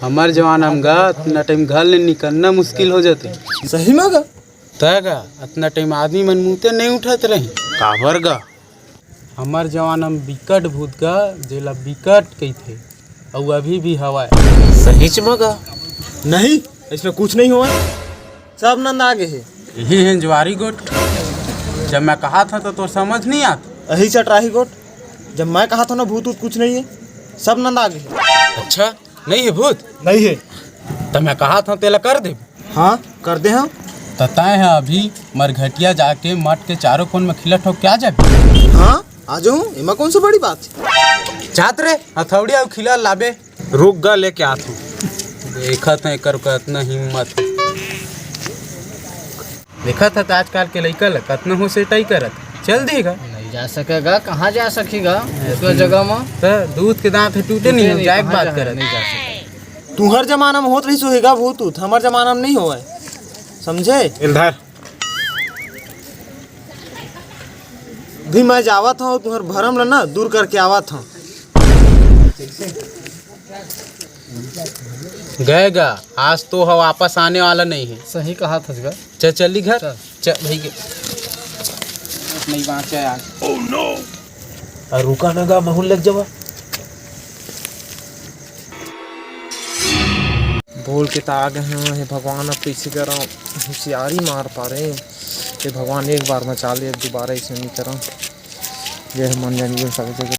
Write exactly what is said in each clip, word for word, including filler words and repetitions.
हमर जमाना म गा, अतना टाइम घर ले निकलना मुश्किल हो जाथे। सही म गा? तय गा, अतना टाइम आदमी मन मुते नइ उठत रही। काबर गा? हमर जमाना म बिकट भूत गा, जेला बिकट कहिथे, अउ अभी भी हवय। सहीच म गा? नहीं, इसमें कुछ नहीं हुआ है। सब नंदा गे हे। इही हे जुआरी गोठ। जब मैं कहात हंव त तोर समझ नहीं आत। अही चटराही गोठ। जब मैं कहात हंव ना भूत उत कुछ नहीं है, सब नंदा गे हे। अच्छा, नहीं हे भूत? नहीं हे। त मैं कहात हंव तेला कर दे। हाँ, कर दे हंव। त तय ह अभी मरघटिया जाके मठ के चारों कोन म खिला ठोक के आ जाबे। हाँ, आ जाहूं, एमा कौन सा बड़ी बात हे? जात रे, हथौड़ी अउ खिला लाबे। रुक गा, लेके आत हूँ। देखत हंव एकर कतना हिम्मत हे। देखत हस त आजकल के लइका ल कतना होसेटाई करत। चल दे गा। नहीं जा सकेगा, कहाँ जा सकेगा? दूसरा जगह म। त दूध के दांत ह टूटे नहीं हो, जाए के बात करत। नहीं जा सकेगा। तुहर जमाना म होत रहिस होही गा भूत उत, हमर जमाना म नहीं होवय। समझे? इधर। भी मैं जावत हंव, तुहर भरम ल ना दूर करके आवत हंव। गए गा, आज तो ह वापस आने वाला नहीं है। सही कहात हस गा। चल, चली घर। चल। चल, भाई के। नहीं बाँचे आज। अरे रुका ना गा, महूँ लग जावा। बोल के त आ गे हंव, हे भगवान, अब कइसे करंव? होशियारी मार पारे। हे भगवान, एक बार बचा ले, अब दोबारा अइसे नइ करंव। ये मन जानी सब जगह।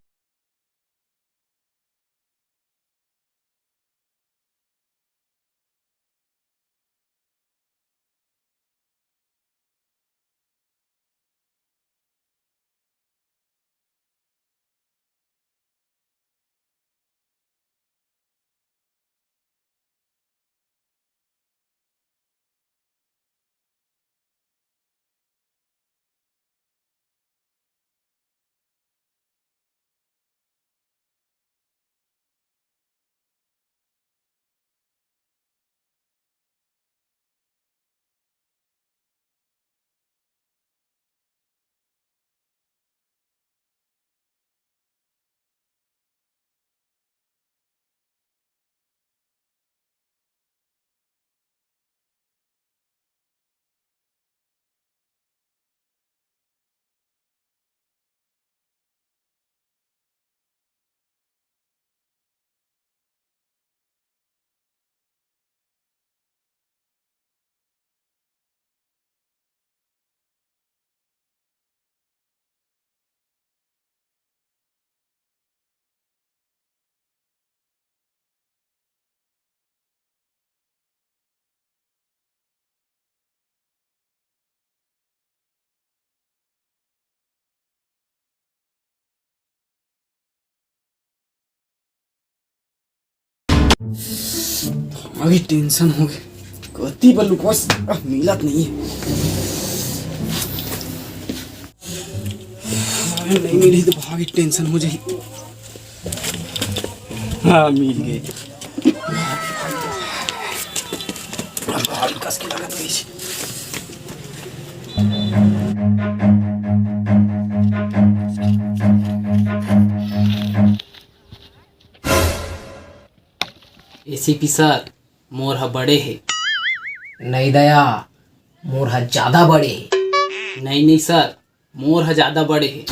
भारी टेंशन हो गे। कति बर लुकोस, मिलत नहीं हे। अरे नहीं मिलही त भारी टेंशन हो जाही। हाँ, मिल गे। भारी कस के लागत रहिस। एसीपी सर, मोर ह बड़े हे। नहीं दया, मोर ह ज्यादा बड़े हे। नहीं, नहीं सर, मोर ह ज्यादा बड़े हे।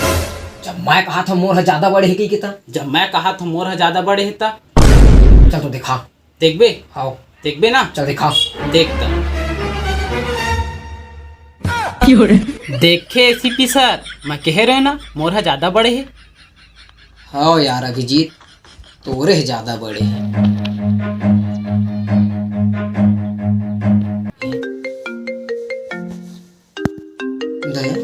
जब मैं कहाथंव मोर ह ज्यादा बड़े हे कहिके त? जब मैं कहाथंव मोर ह ज्यादा बड़े हे त? चल तो देखा। देखबे? हाव। देखबे ना? चल देखा। देख त। देखे एसीपी सर, मैं कहे रहेंव ना, मोर ह ज्यादा बड़े हे। हाव यार अभिजीत, तोरे ह ज्यादा बड़े हे। दया।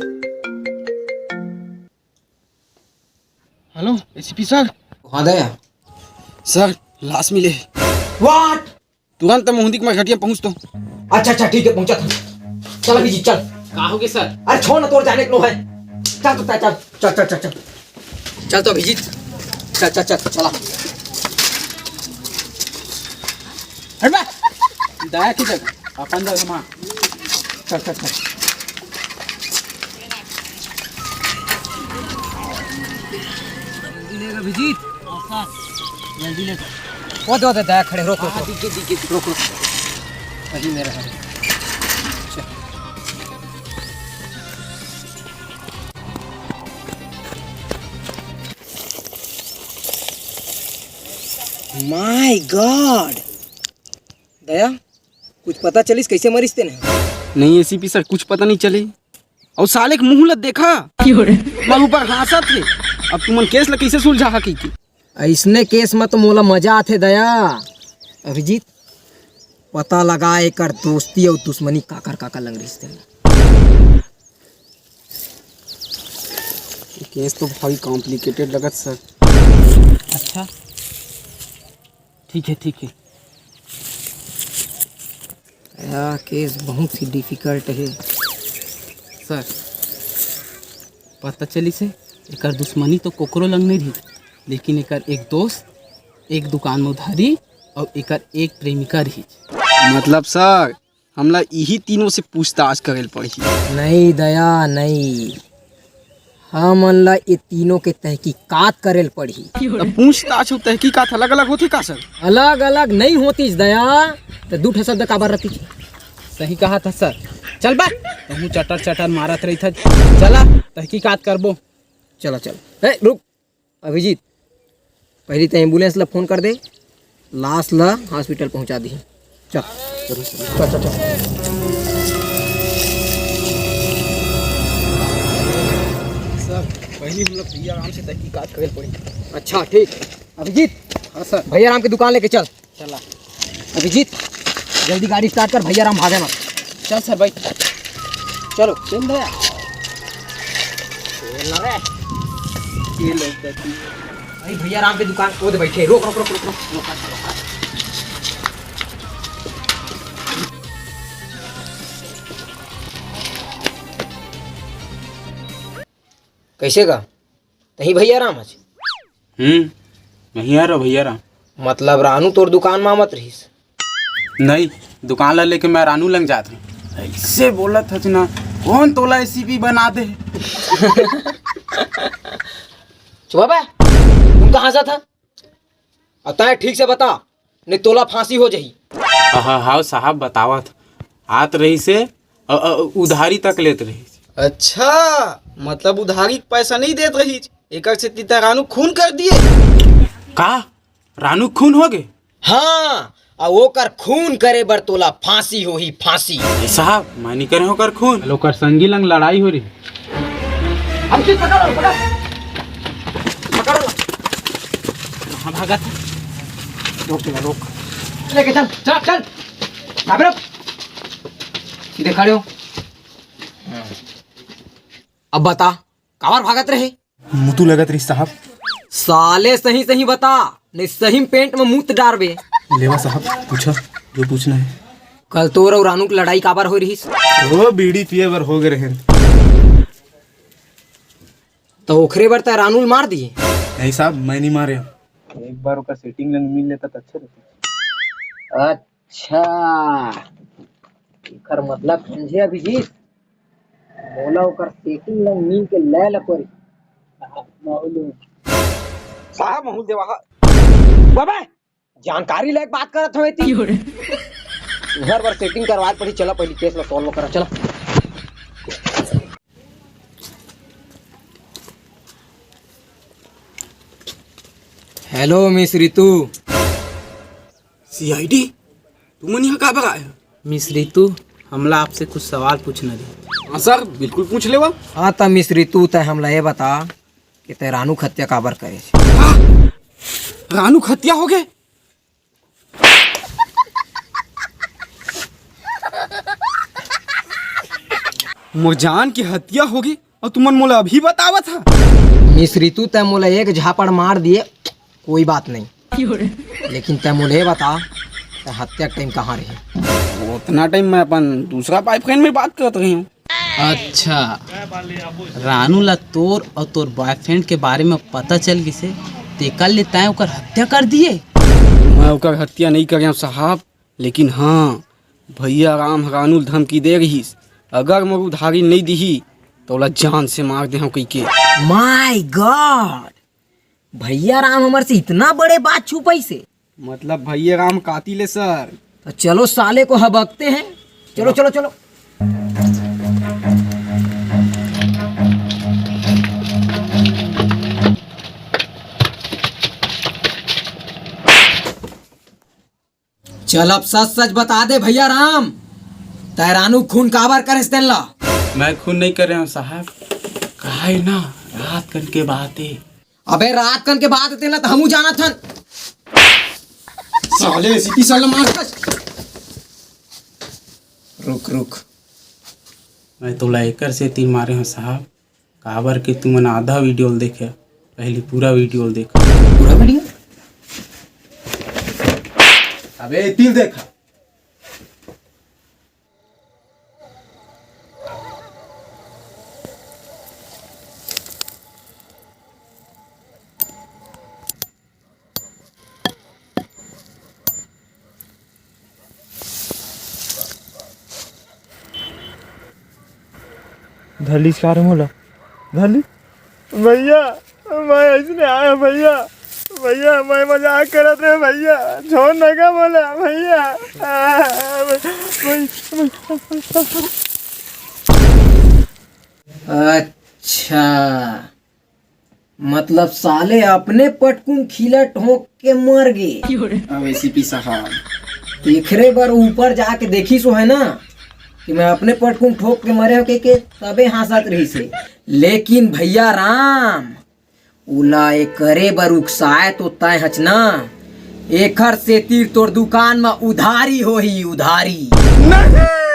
Hello, ACP sir. हाँ दया। सर, लाश मिले हे। What? तुरंत मरघटिया पहुंच तो। अच्छा, अच्छा, ठीक हे, पहुंचत हंव। चल अभिजीत, चल। का होगे सर? अरे छोड़ ना, तोर जाने के नो हे। चल तो, चल, चल। चल, चल, चल, चल। चल तो अभिजीत। चल, चल, चल, चला। हट बे। दया के जगह, अपन जगह मा। चल, चल, चल। अभिजीत, जल्दी ले। वो दे, वो दे, दया खड़े, रोक, रोक, हाँ, रोक। दिख गए, दिख गए, रोक, रोक। अभी मेरा है। चल। My God! दया, कुछ पता चलिस कइसे मरिस तेन ह? नहीं एसीपी सर, कुछ पता नहीं चले। अउ साले के मुंह ल देखा, क्यों रे? मैं ऊपर हाँसत हे। अब तुमन केस ल कइसे सुलझाहा कहिके? अइसने केस म तो मोला मजा आथे दया। अभिजीत, पता लगा एकर दोस्ती अउ दुश्मनी काकर काकर लंग रहिस तेन। केस तो भारी कॉम्प्लिकेटेड लगत सर। अच्छा, ठीक है, ठीक है। यह केस बहुत ही डिफिकल्ट है। सर, पता चलिस हे, एकर दुश्मनी तो कोकरो लंग नहीं रही, लेकिन एकर एक दोस्त, एक दुकान में उधारी और एकर एक प्रेमिका रही। मतलब सर, हमला इही तीनों से पूछताछ करे ल पड़ही। नहीं दया, नहीं। हमन ला ये तीनों के तहकीकात करे ल पड़ही। त पूछताछ अउ तहकीकात अलग-अलग होथे का सर? अलग-अलग नहीं होतिस दया, त दू ठे शब्द काबर रतिस? सही कहा था सर। चल बा, तहूँ चटर-चटर मारत रहिथस। चला, तहकीकात करबो। चला, चल। ए, रुक। अभिजीत, पहली तैं एम्बुलेंस ला फोन कर दे, लाश ला हॉस्पिटल पहुंचा दिही। चल। चल, चल, चल। सर, पहली हम लोग भैया राम से तहकीकात करे पड़ी। अच्छा, ठीक। अभिजीत। हाँ सर। भैया राम की दुकान लेके चल। चला। अभिजीत, जल्दी गाड़ी स्टार्ट कर, भैया राम भागे मत। चल सर भाई, चलो। चल भैया। चल ना रे। ये लोग तो भाई, भैया राम की दुकान, वो दे बैठे। रोक, रोक, रोक, रोक, रोक, रोक, रोक। कैसे का? तही भैया राम आज? हम्म, भैया रा, भैया राम। मतलब रानू तोर दुकान म आमत रहिस? नहीं, दुकान ला लेके मैं रानू लंग जात हूँ। ऐसे बोलत हच ना, कौन तोला एसीपी बना दे? चुप बे, तुम कहाँ से था? अब तैं ठीक से बता, नहीं तोला फांसी हो जाही। हाँ, हाँ, हाँ, साहब बतावत। आत रहिस हे, अ, अ, उधारी तक लेत रहिस। अच्छा, मतलब उधारी के पैसा नहीं देत रहिस, एकर सेती तैं रानू खून कर दिए? का? रानू खून हो गे? हाँ, अउ ओकर खून करे बर तोला फांसी होही, फांसी। ए साहब, मैं नहीं करे ओकर खून। ओकर संगी लंग लड़ाई हो रही। अब चुप, पकड़ो, पकड़। पकड़ो। कहाँ भागत? रोक, रोक। लेके चल, चल, चल। यहाँ पे रुक। सीधे खड़े हो। अब बता, काबर भागत रहे? मुतू लगत रहिस साहब। साले सही सही बता, नहीं सही में पेंट में मूत डारबे। लेवा साहब, पूछा, जो पूछना है। कल तोर अउ रानू के लड़ाई काबर हो रहिस? वो बीड़ी पिए बर हो गए रहे। तो ओखरे बर तैं रानू ल मार दिए? नहीं साहब, मैं नहीं मारे। एक बार ओकर सेटिंग लंग मिल लेता तो अच्छा रहता। अच्छा, एकर मतलब समझे अभिजीत? मोला ओकर सेटिंग लंग मिल के ले ल परी। साहब, माहौल में। साहब, माहौल देवा हा। बाबा, जानकारी लायक बात करत हवे ती। घर बर सेटिंग करवाए पड़ी। चला, पहली केस ला सॉल्व करा, चला। हेलो, मिस रितु। सीआईडी, तुमन यहाँ का बर आए हो? मिस रितु, हमला आपसे कुछ सवाल पूछना रही। हाँ सर, बिल्कुल पूछ लेवा। हाँ, त मिस रितु, तै हमला ये बता कि तै रानू के हत्या काबर करे? हाँ? रानू के हत्या हो गए? मोर जान के हत्या हो गए? अउ तुमन मोला अभी बतावत हा? मिस रितु, तै मोला एक झापड़ मार दिए, कोई बात नहीं। लेकिन तै मोला ये बता, तै हत्या के टाइम कहाँ रहे? उतना टाइम मैं अपन दूसरा बॉयफ्रेंड में बात करत रही हूँ। अच्छा, रानू ला तोर अउ तोर बॉयफ्रेंड के बारे में पता चल गिसे, तेकर ले तैं ओकर हत्या कर दिए? मैं ओकर हत्या नहीं करे हूँ साहब, लेकिन हाँ, भैया राम ह रानू ल धमकी दे रहिस, अगर मोर उधारी नहीं दिही, त ओला जान से मार देहूँ कहिके। My God! भैया राम हमर से इतना बड़े बात छुपाइसे। मतलब भैया राम कातिल हे सर। तो चलो साले को हबकते हैं। चलो, चलो, चलो। चल अब सच सच बता दे भैया राम, तैं रानू खून काबर करेस तेन ला? मैं खून नहीं करे हंव साहब, का हे ना, रात कन के बात हे। अबे रात कन के बात हे तेन ला त हमू जानत हन। साले सीटी साला मार। रुक रुक, मैं तोला एकर सेती मारे हंव साहब, काबर के तुमन आधा वीडियो ल देखे, पहली पूरा वीडियो ल देखा। पूरा वीडियो? अबे तिल देखा। धरलीस का रे मोला? धरली? भैया, मैं अइसने आया भैया। भैया, मैं मजाक करत रहे भैया, छोड़ ना का बोला भैया। आ, मैं, मैं, मैं, अच्छा, मतलब साले अपने पटकुन खीला ठोंक के मर गे। अबे सीपी साहब, तेखरे बर ऊपर जाके देखिस हे ना कि मैं अपने पटकुन ठोंक के मरे हंव के, के तबे हांसत रहिस हे। लेकिन भैया राम, उला एकरे बर उकसाए तो तैं हच ना, एखर सेती तोर दुकान म उधारी होही, उधारी। नहीं!